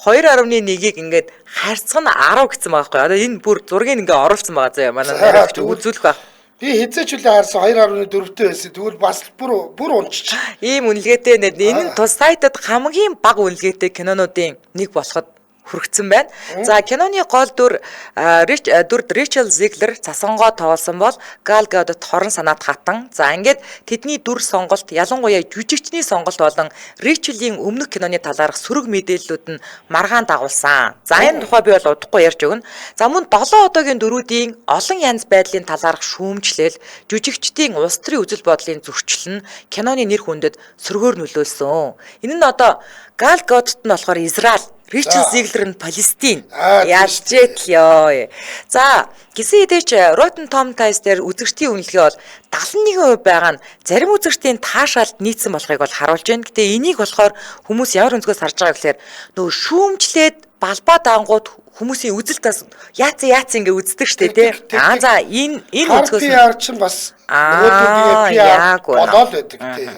2.1-ийг ингээд харьцах нь 10 гэсэн байгаа байхгүй. Одоо энэ бүр зургийг ингээ оруулсан байгаа заяа. Манай найруулагч үзүүлэх байх. Би хэзээ ч үлээ харсан 2.4-тэй байсан. Тэгвэл бас бүр унчиж. Ийм үнэлгээтэй нэ. Энэ нь тус сайтад хамгийн бага үнэлгээтэй кинонуудын нэг болоход хүргэсэн байна. За киноны гол дүр дүрд Рэйчел Зиглер Цасангоо тоглосон бол Гал Гадот хорон санаат хатан. За ингээд тэдний дүр сонголт ялангуяа жүжигчний сонголт болон Рэйчелийн өмнөх киноны талаарх сөрөг мэдээллүүд нь маргаан дагуулсан. За энэ тухай би бол удахгүй ярьж өгнө. За мөн 7 одоогийн дөрүүдийн олон янз байдлын талаарх шүүмжлэл, жүжигчдийн улс төрийн үзэл бодлын зөрчил нь киноны нэр хүндэд сөргөөр нөлөөлсөн. Энэ нь одоо Гал Гадот нь болохоор Израиль, Рэйчел Зиглер нь Палестин. Ялж итл ёо. За гисэн хэдий ч Rotten Tomatoes дээр үзэгчдийн үнэлгээ бол 71% байгаа нь зарим үзэгчдийн таашаалд нийцсэн болохыг бол харуулж байна. Гэтэ энийг болохоор хүмүүс ямар өнцгөөс харж байгаа гэхээр нөгөө шүүмжлээд балбаа даангууд хүмүүсийн үзэл тас яац яац ингээ үздэг штэ тий. Аа за энэ өнцгөөс PR чинь бас нөгөө PR болоод байдаг тий.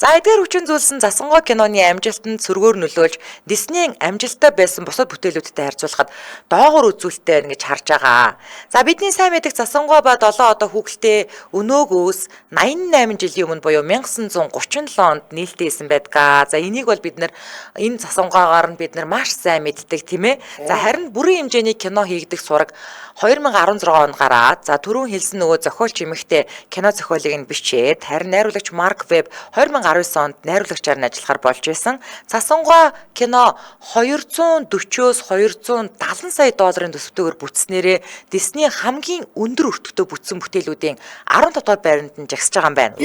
За эдгээр хүчин зүйлс нь Засангой киноны амжилтанд сөргөөр нөлөөлж Disney-ийн амжилттай байсан бусад бүтээлүүдтэй харьцуулахад доогуур үзүүлэлттэй байна гэж харж байгаа. За бидний сайн мэдэх Засангой ба 7 одоо хүүхэлтэй өнөөгөөс 88 жилийн өмнө буюу 1937 онд нээлттэй хийсэн байдгаа. За энийг бол бид нэр энэ Засангойгаар нь бид нар маш сайн мэддэг тийм ээ. За харин бүрэн хэмжээний кино хийгдэх сураг 2016 онд гараад за түрүүн хэлсэн нөгөө зохиолч эмэгтэй кино зохиолыг нь бичээд харин найруулагч Марк Веб 2019 онд найруулагчаар нь ажиллахар болж байсан. Засангой кино 240-оос 270 сая долларын төсөвтэйгээр бүтснээрээ Disney хамгийн өндөр өртөгтэй бүтсэн бүтээлүүдийн 15 дугаар байранд нь жагсаж байгаа юм байна.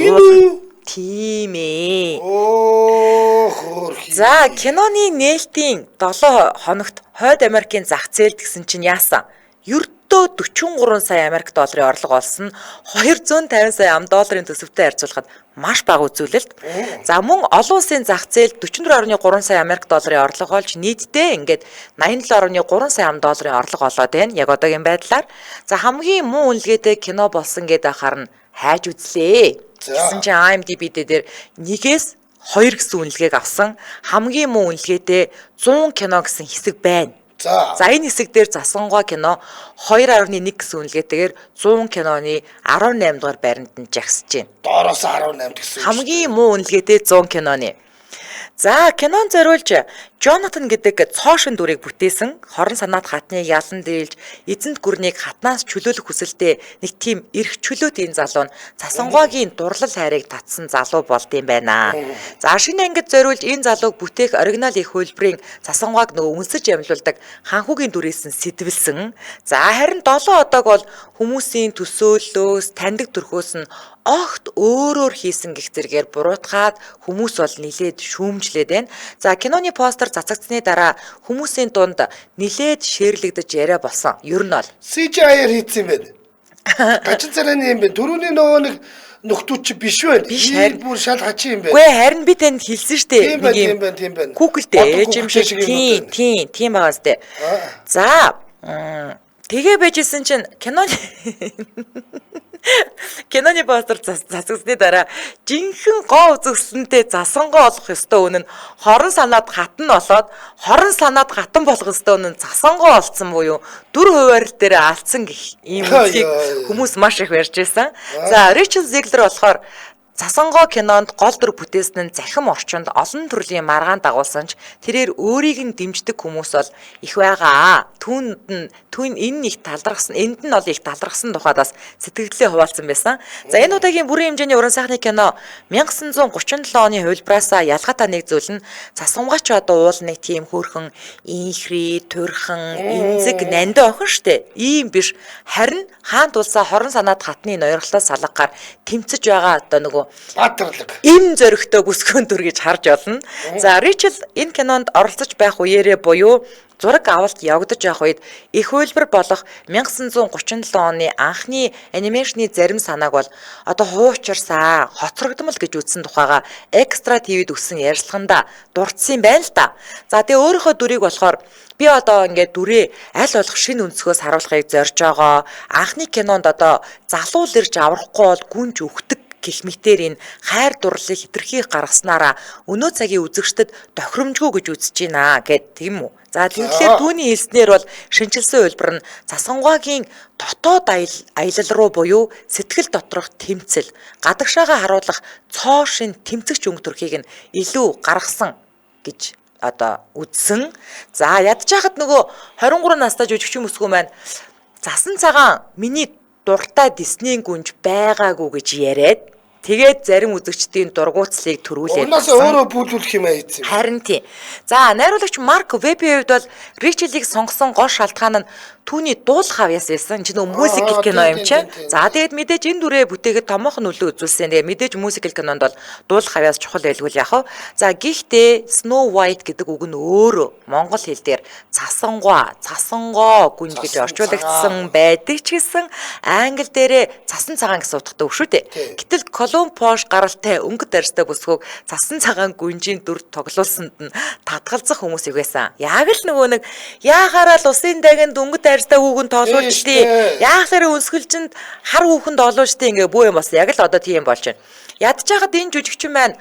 Тийм ээ. Оо хөөрхий. За киноны нээлтийн 7 хоногт Хойд Америкийн зах зээлд гэсэн чинь яасан? Ердөө 43 сая Америк долларын орлого олсон нь 250 сая ам долларын төсөвтэй харьцуулахад маш бага үзүүлэлт. За мөн олон улсын зах зээлд 44.3 сая Америк долларын орлого олж нийтдээ ингээд 87.3 сая ам долларын орлого олоод байна. Яг одоогийн байдлаар. За хамгийн муу үнэлгээтэй кино болсон гэдэг ахаар нь хайж үзлээ. Гэсэн чинь IMDb дээр 1-ээс 2 гэсэн үнэлгээг авсан. Хамгийн муу үнэлгээтэй 100 кино гэсэн хэсэг байна. За энэ хэсэг дээр Засангой кино 2.1 гэсэн үнэлгээтэйгээр 100 киноны 18 дугаар байранд нь жагсаж байна. Доороос 18 гэсэн. Хамгийн муу үнэлгээтэй 100 киноны. За кинон зориулж Джонатан гэдэг цоошин дүрийг бүтээсэн хорон санаат хатныг ялан дийлж эзэнт гүрнийг хатнаас чөлөөлөх хүсэлтэй нэг тийм эрх чөлөөт энэ залуу нь Засангойгийн дурлал хайрыг татсан залуу болд юм байна. За шинэ ангид зориулж энэ залууг бүтээх оригинал их хувилбарын Засангойг нөгөө үнсэж ямлуулдаг ханхүүгийн дүрээс нь сэтвэлсэн. За харин 7 одог бол хүмүүсийн төсөөллөөс таньдаг төрхөөс нь огт өөрөөр хийсэн гэх зэрэгээр буруутгаад хүмүүс бол нилээд шүүмжлээд байна. За киноны постэр цацагдсны дараа хүмүүсийн дунд нилээд шеэрлэгдэж яриа болсон. Ер нь бол CGI-аар хийсэн юм байна. Гачин царайны юм байна. Түрүүний нөгөө нэг нөхдүүд чи биш байна. Биш харин бүр шал хачин юм байна. Үгүй харин би танд хэлсэн шүү дээ. Тийм байна, тийм байна. Google дээр юм шиг тийм тийм байгаа сте. За тэгээ байжсэн чинь киноны Киноны постэр цацгсны дараа жинхэнэ гоо үзэсгэлэнтэй Засангой болох ёстой үнэн нь хорон санаад хатан болоод хорон санаад хатан болох ёстой үнэн нь Засангой болцсон буюу дүр хуваарил дээр алдсан гэх ийм үгсийг хүмүүс маш их ярьж байсан. За Рэйчел Зиглер болохоор Засангой кинонд гол дүр бүтээсэн нь захим орчинд олон төрлийн маргаан дагуулсан ч тэрээр өөрийг нь дэмждэг хүмүүс бол их байгаа. Түүнд нь түүн энэ их талархсан, энд нь бол их талархсан тухайд бас сэтгэлдээ хуваалцсан байсан. За энэ удаагийн бүрэн хэмжээний уран сайхны кино 1937 оны хувилбараасаа ялгаатай нэг зүйл нь Засангойч одоо уул нэг тийм хөөрхөн инхри, турхан, эмзэг, нандин охин штэ. Ийм биш. Харин хаан тулсаа хорон санаад хатны ноёрхлоос салгагаар тэмцэж байгаа одоо нөгөө Баатарлаг. Им зөрөгтэй бүсгүйн дүр гэж харж болно. За Рэйчел энэ кинонд оролцож байх үеэрээ буюу зураг авалт явагдаж явах үед их хувилбар болох 1937 оны анхны анимашны зарим санааг бол одоо хуучирсан, хоцрогдмол гэж үзсэн тухайга Экстра ТV-д өгсөн ярилцлаганда дурдсан юм байна л да. За тэгээ өөрийнхөө дүрийг болохоор би одоо ингээд дүрээ аль болох шинэ өнцгөөс харуулахыг зорж байгаа. Анхны кинонд одоо залуу л ирж аврахгүй бол гүнж өгдөг гэх мэтээр энэ хайр дурлалыг хэтэрхий гаргаснараа өнөө цагийн үзэгчдэд тохиромжгүй гэж үзэж байна гэд тийм үү. За тэгэхээр түүний хэлснээр бол шинэчилсэн хувилбар нь Засангойгийн дотоод аялал руу буюу сэтгэл доторх тэмцэл, гадагшаага харуулах цоо шин тэмцэгч өнгө төрхийг нь илүү гаргасан гэж одоо үзсэн. За ядж хахад нөгөө 23 настай жүжигчин бүсгүй маань засан цагаан миний дуртай Диснейн гүнж байгаагүй гэж яриад тэгээд зарим үзэгчдийн дургуутслыг төрүүлээд Угнаас өөрөө бүүлүүлэх юм аа хийсэн. Харин тийм. За найруулагч Марк Вебийн хувьд бол Ричелийг сонгосон гол шалтгаан нь түүний дуулах авьяас байсан. Энд чинь нөгөө мюзикл кино юм чинь. За тэгээд мэдээж энэ дүрээ бүтээхэд томоохон нөлөө үзүүлсэн. Тэгээд мэдээж мюзикл кинонд бол дуулах авьяас чухал байлгүй л яах вэ? За гэхдээ Snow White гэдэг үг нь өөрөө монгол хэл дээр цасангуа, цасангоо гүнж гэж орчуулагдсан байдаг ч гэсэн англи дээрээ цасан цагаан гэсэн утгатай үг шүү дээ. Гэтэл Колумб Пош гаралтай өнгө дарьстай бүсгүйг цасан цагаан гүнжийн дүр тоглуулсанд нь татгалзах хүмүүс их байсан. Яг л нөгөө нэг яахаараа л усын дагинд өнгө дарьстай хүүхэн тоглуулждээ. Яахлаараа өнсгөлжинд хар хүүхэн тоглуулждээ ингээ бүү юм болсон. Яг л одоо тийм болж байна. Ядж хахад энэ жүжигчин маань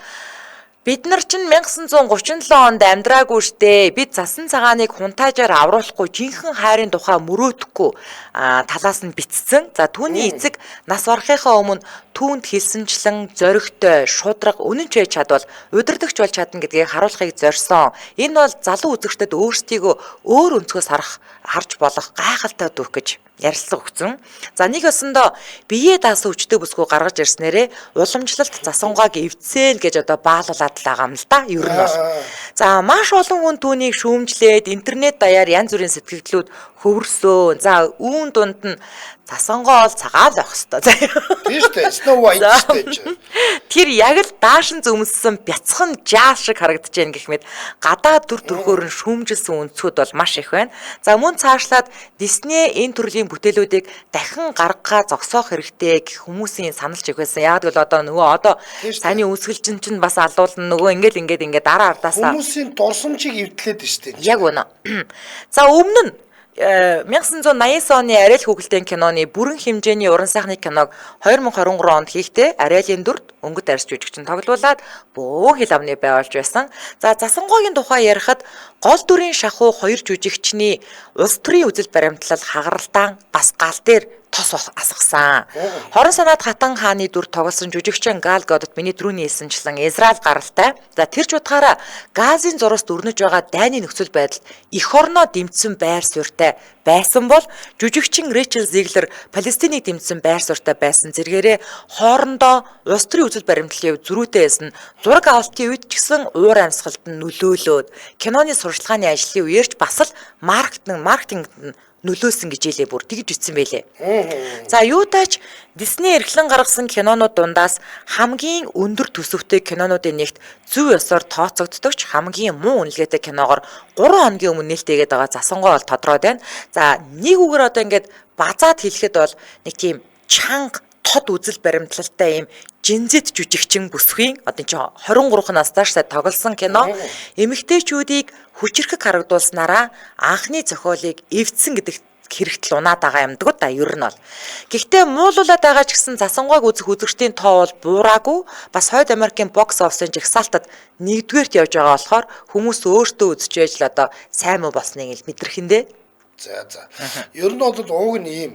бид нар чинь 1937 онд амьдраагүй штэ. Бид засан цагааныг хунтаажаар авруулахгүй жинхэнэ хайрын тухай мөрөөдөхгүй талаас нь битцсэн. За түүний эцэг нас барахынхаа өмнө түүнд хэлсэнчлэн зоригтой, шудраг, үнэн ч байж чадвал удирдахч болж чадна гэдгийг харуулахыг зорьсон. Энэ бол залуу үзэгчдэд өөрсдийгөө өөр өнцгөөс харж болох гайхалтай түүх гэж ярилцлага өгсөн. За нэг ёсондоо бие даасан хүчтэй бүсгүй гаргаж ирснээрээ уламжлалт засангааг эвдсээл гэж одоо баалуулад л байгаа юм л да. Ер нь бол. За маш олон хүн түүнийг шүүмжлээд интернет даяар янз бүрийн сэтгэгдлүүд хөвөрсөө. За үүн дунд нь засангоо бол цагаан л байх хэвээр. Тийм шүү дээ. Snow White шүү дээ. Тэр яг л даашин зүмссэн бяцхан жаал шиг харагдаж байна гэх мэт гадаа дүр төрхөөр нь шүүмжилсэн өнцгүүд бол маш их байна. За мөн цаашлаад Disney энэ төрлийн бүтээлүүдийг дахин гаргахаа зогсоох хэрэгтэй гэх хүмүүсийн санал их байсан. Яг л одоо нөгөө одоо саяны үүсгэлчин чинь бас алуулна нөгөө ингээл ингээд ингээд дараа ардаасаа хүмүүсийн дурсамжийг эвдлээд шүү дээ. Яг үнэ. За өмнө нь 1989 оны Ариэл хүүхэлдэйн киноны бүрэн хэмжээний уран сайхны киног 2023 онд хийхдээ Ариэлийн дүрд өнгө дарс жүжигчин тоглуулад бөөн хил амны бай болж байсан. За засангоогийн тухай ярихад гол дүрийн шахуу хоёр жүжигчний улс төрийн үзэл баримтлал хагаралтаан бас гал дээр тос асгасан. Хорон санаад хатан хааны дүр тоглосон жүжигчин Гал Гадот миний түрүүний хэлсэнчлэн Израиль гаралтай. За тэр ч утгаараа Газын зураас өрнөж байгаа дайны нөхцөл байдалд эх орноо дэмжсэн байр суурьтай байсан бол жүжигчин Рэйчел Зиглер Палестиныг дэмжсэн байр суурьтай байсан зэргээрээ хоорондоо улс төрийн үзэл баримтлалын хувьд зөрүүтэй байсан. Зураг авалтын үед ч гэсэн уур амьсгалд нь нөлөөлөөд киноны сурчлагын ажлын үеэрч бас л маркетингт нь нөлөөлсөн гэж хэлээ бүр тэгж үтсэн байлээ. За юутаач Disney эрхлэн гаргасан кинонууд дундаас хамгийн өндөр төсөвтэй кинонуудын нэгт зөв ёсоор тооцогддог ч хамгийн муу үнэлгээтэй киногоор 3 хоногийн өмнө нээлттэйгээд байгаа засангой бол тодроод байна. За нэг үгээр одоо ингээд базаад хэлэхэд бол нэг тийм чанга тод үзэл баримтлалтай юм жинзэд жүжигчин бүсгүй одоо чи 23 настай штай тоглосон кино эмэгтэйчүүдийг хүчирхэг харагдуулснараа анхны зохиолыг эвдсэн гэдэг хэрэгтэл унаад байгаа юм дгүү та ер нь бол. Гэхдээ муулуулаад байгаа ч гэсэн засангойг үзэх үзэгчдийн тоо бол буураагүй. Бас Хойд Америкийн бокс офисын жагсаалтад нэгдүгээрт явж байгаа болохоор хүмүүс өөртөө үзэж байж л одоо сайн муу болсныг л мэдрэхэндээ. За за. Ер нь бол ууг нь ийм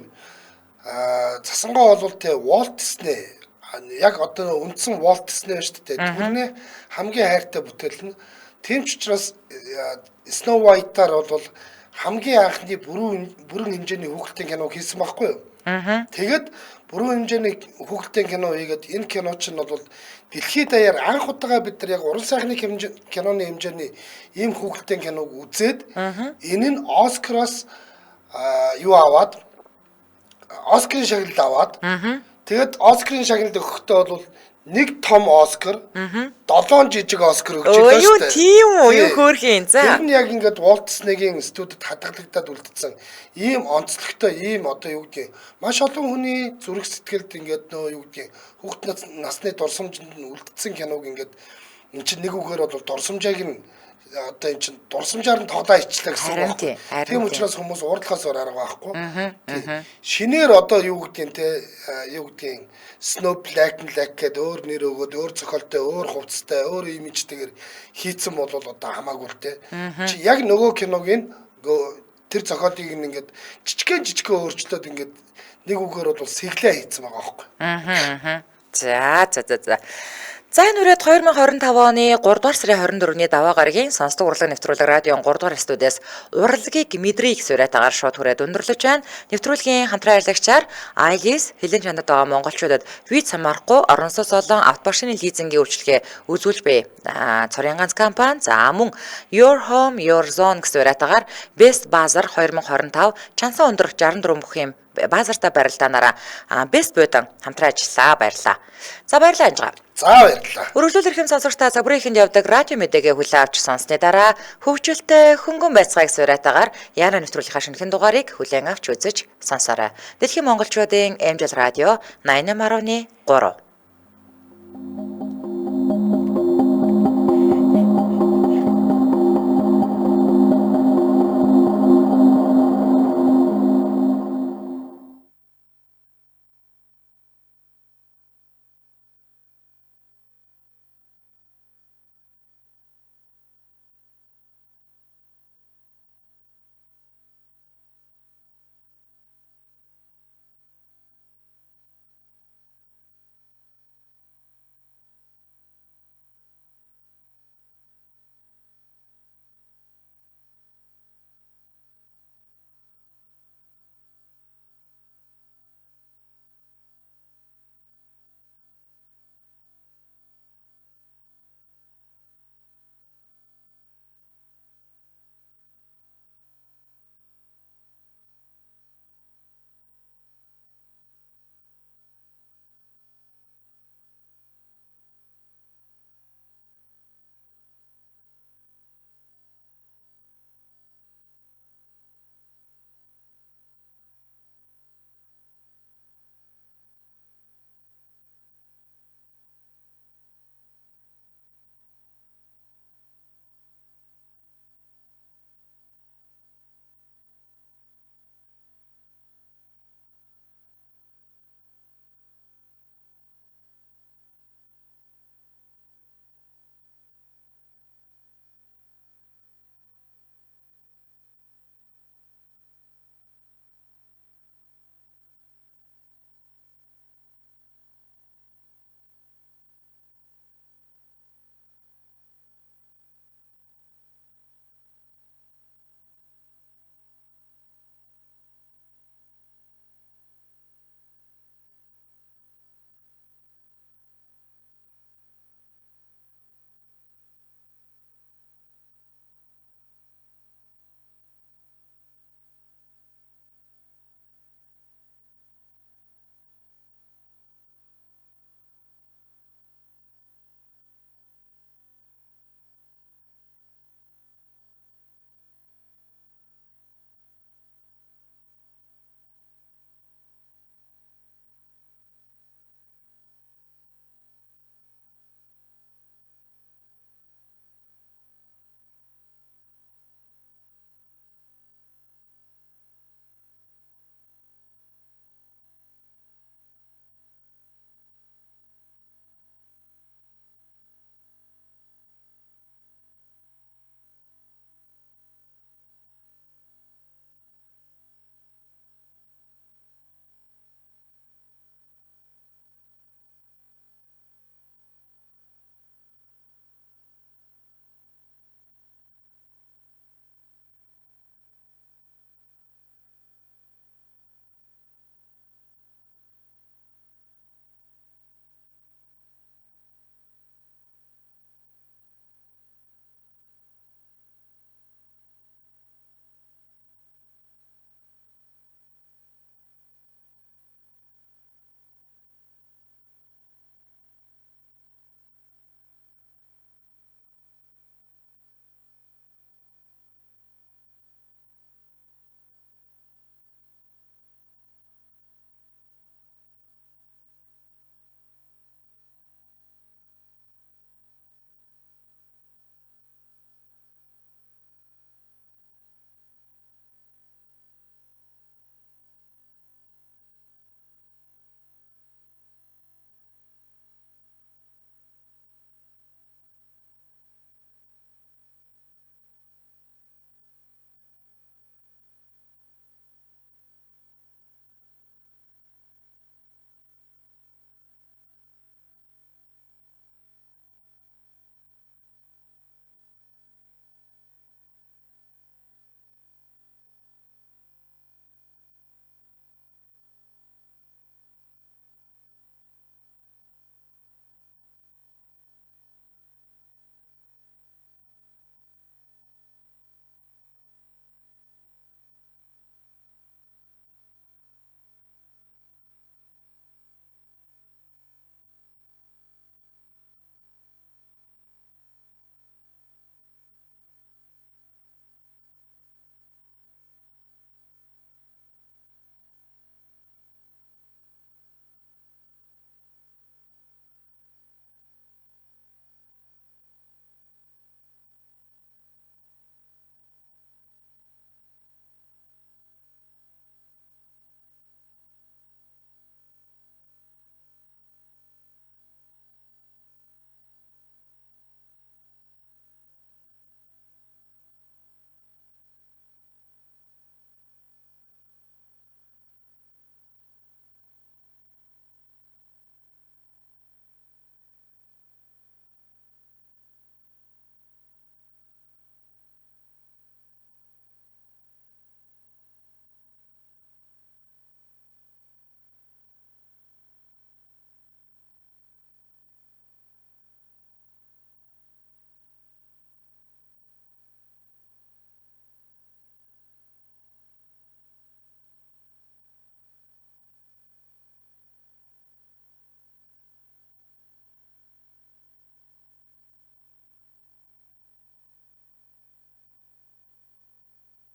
засангой бол тэ Walt Disney яг одоо үндсэн Walt Disney шүү дээ. Тэрний хамгийн хайртай бүтээл нь. Тийм ч учраас Snow White-аар бол хамгийн анхны бүрэн хэмжээний хүүхэлдэйн кино хийсэн байхгүй юу? Тэгээд бүрэн хэмжээний хүүхэлдэйн кино хийгээд энэ кино чинь бол дэлхийд даяар анх удаага бид нар яг уран сайхны киноны хэмжээний ийм хүүхэлдэйн киног үзээд энэ нь Оскараас юу аваад Оскарын шагналд аваад тэгээд Оскарын шагналд өгөхдөө бол нэг том Оскар, 7 жижиг Оскар өгч байлаа шүү дээ. Юу тийм үү? Юу хөөрхийн. За. Тэр нь яг ингээд Walt Disney-гийн студид хадгалагдаад үлдсэн. Ийм онцлогтой, ийм одоо юу гэдгийг маш олон хүний зүрх сэтгэлд ингээд нөө юу гэдгийг хүүхд насны дурсамжинд нь үлдсэн киног ингээд эн чинь нэг үгээр бол дурсамжааг нь одоо эн чинь дурсамжаар нь тоглоо ичлээ гэсэн үг байна. Тийм учраас хүмүүс уурлахаас өөр арга байхгүй. Шинээр одоо юу гэдгийг те юу гэдгийг Snow Black Black гэдэг өөр нэр өгөөд өөр зохиолтой, өөр хувцастай, өөр имижтэйгээр хийцэн бол одоо хамаагүй л те. Чи яг нөгөө киног нь тэр зохиолыг ингээд жижигхэн жижигхэн өөрчлөөд ингээд нэг үгээр бол сэглээ хийцэн байгаа байхгүй. За за за за. За, энэ үрээд 2025 оны 3 дугаар сарын 24-ний даваа гарагийн сонсдог урлаг нэвтрүүлэг радион 3 дугаар студиэс урлагийг мэдрийг суурьтайгаар шууд хүрээд өндөрлөж байна. Нэвтрүүлгийн хамтран ажиллагчаар iLease хилэн чанарт байгаа монголчуудад виз хамаарахгүй орон сууц болон автомашины лизингийн үйлчилгээ үзүүлж буй. Цорын ганц компани, за мөн Your Home Your Zone гэсэн уриатаагаар Best Bazaar 2025 чансан өндөр 64 бүх юм баазартаа барилдаанаараа Best Буйдан хамтран ажиллаа. Баярлаа. За, баярлалаа, Анжгаа. За, баярлалаа. Өргөжлөл эрхэм сонсогч та цаг бүрийн явдаг радио мэдээгээ хүлээн авч сонссны дараа хөгжилтэй хөнгөн байцгааг суурьтайгаар Яна нэвтрүүлгийнхаа шинэхэн дугаарыг хүлээн авч үзэж сонсоорой. Дэлхийн монголчуудын MJL радио 88.3.